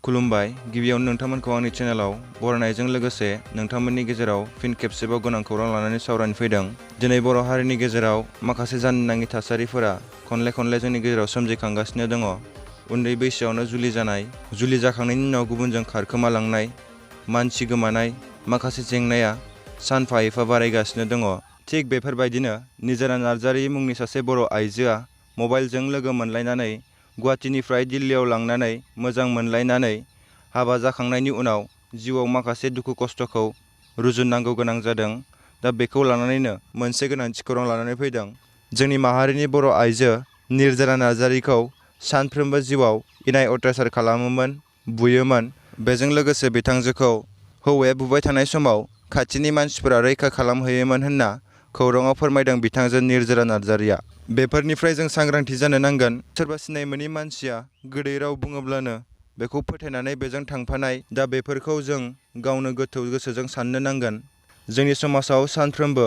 खुलुमबाय गिबियावनो नोंथांमोनखौ आंनि चेनेलाव बर'आइजों लोगोसे नोंथांमोननि गेजेराव फिन खेबसेबाव गोनां खौरां लानानै सावरायनो फैदों। दिनै बर' हारिनि गेजेराव माखासे जानो नाङि थासारिफोरा खनले जोंनि गेजेराव सोमजिखांगासिनो दङ। उन्दै बैसोआवनो जुलि जानाय, जुलि जाखांनायनि उनाव गुबुनजों खारखोमालांनाय, मानसि गोमानाय, माखासे जेंनाया सानफा एफा बारायगासिनो दङ। थिग बेफोरबायदिनो निजोरा नार्जारी मुंनि सासे बर' आइजोआ मबाइलजों लोगो मोनलायनानै गुवाहाटीनिफ्राय दिल्लीयाव लांनानै मोजां मोनलायनानै हाबा जाखांनायनि उनाव जिउआव माखासे दुखु खस्थ'खौ रुजुननांगौ गोनां जादों। दा बेखौ लानानैनो मोनसे गोनांथि खौरां लानानै फैदों। जोंनि माहारिनि बर' आइजो निजोरा नार्जारीखौ सानफ्रोमबो जिउआव इनाय अत्याचार खालामोमोन, बुयोमोन। बेजों लोगोसे बिथांजोखौ हौवाया बुबाय थानाय समाव खाथिनि मानसिफोरा रैखा खालामहैयोमोन होनना खौराङाव फोरमायदों बिथांजो निजोरा नार्जारीया। बेफोरनिफ्राय जों सांग्रांथि जानो नांगोन। सोरबा सिनाय मोनै मानसिया गोदै राव बुङोब्लानो बेखौ फोथायनानै बेजों थांफानाय, दा बेफोरखौ जों गावनो गोथौ गोसोजों साननो नांगोन। जोंनि समाजाव सानफ्रोमबो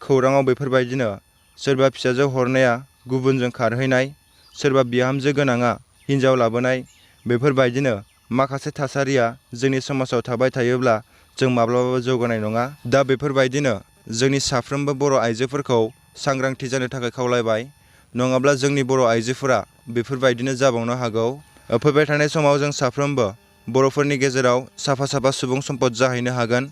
खौराङाव बेफोरबायदिनो सोरबा फिसाजो हरनाया गुबुनजों खारहैनाय, सोरबा बिहामजो गोनाङा हिन्जाव लाबोनाय, बेफोरबायदिनो माखासे थासारिया जोंनि समाजाव थाबाय थायोब्ला जों माब्लाबाबो जौगानाय नङा। दा बेफोरबायदिनो जोंनि साफ्रोमबो बर' आइजोफोरखौ सांग्रांथि जानो थाखाय खावलायबाय, नङाब्ला जोंनि बर' आइजोफोरा बेफोरबायदिनो जाबावनो हागौ। फैबाय थानाय समाव जों साफ्रोमबो बर'फोरनि गेजेराव साफा सुबुं सम्पद जाहैनो हागोन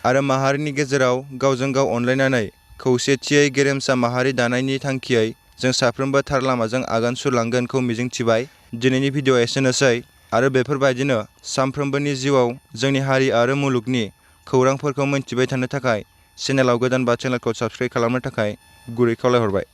आरो माहारिनि गेजेराव गावजों गाव अनलायनानै खौसेथियै गेरेमसा माहारि दानायनि थांखियै जों साफ्रोमबो थार लामाजों आगान सुरलांगोनखौ मिजिंथिबाय। दिनैनि भिडिअ' एसेनोसै आरो बेफोरबायदिनो सानफ्रोमबोनि जिउआव जोंनि हारि आरो मुलुगनि खौरांफोरखौ मिन्थिबाय थानो थाखाय चेनेलाव गोदानबा चेनेलखौ साबस्क्राइब खालामनो थाखाय गुरै खावलायहरबाय।